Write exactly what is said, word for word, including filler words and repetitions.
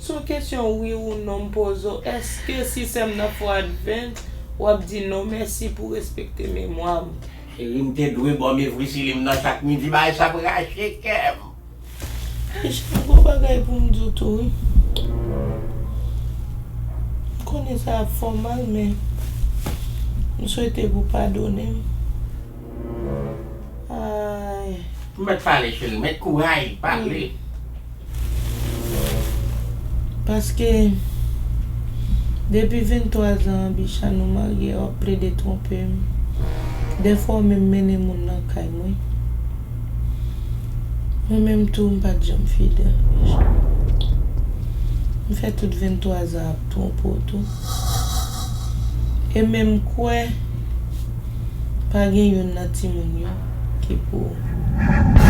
Se yon kesyon wi ou non m poze w. Èske si sè m nan fè w advance, w ap di non mèsi pou respekte memwa m? Cheri, m te dwe ba w mevri sili m nan chak midi, bagay sa ap rache kè m. Richard, gon bagay pou m di w tou wi. M konnen sa ap fè w mal, men m swete pou w padone m. Ay. Ou mèt pale, cheri, mèt kouray, pale. Paske depi venntwa zan an, Bicha, nou marye, w ap plede twonpe m. Dèfwa w menm mennen moun nan kay mwen. Mwen menm tou, m pa t janm fidèl, Bicha. M fè tout venntwa zan ap twonpe w tou. E menm kwè pa gen youn nan timoun yo ki pou ou.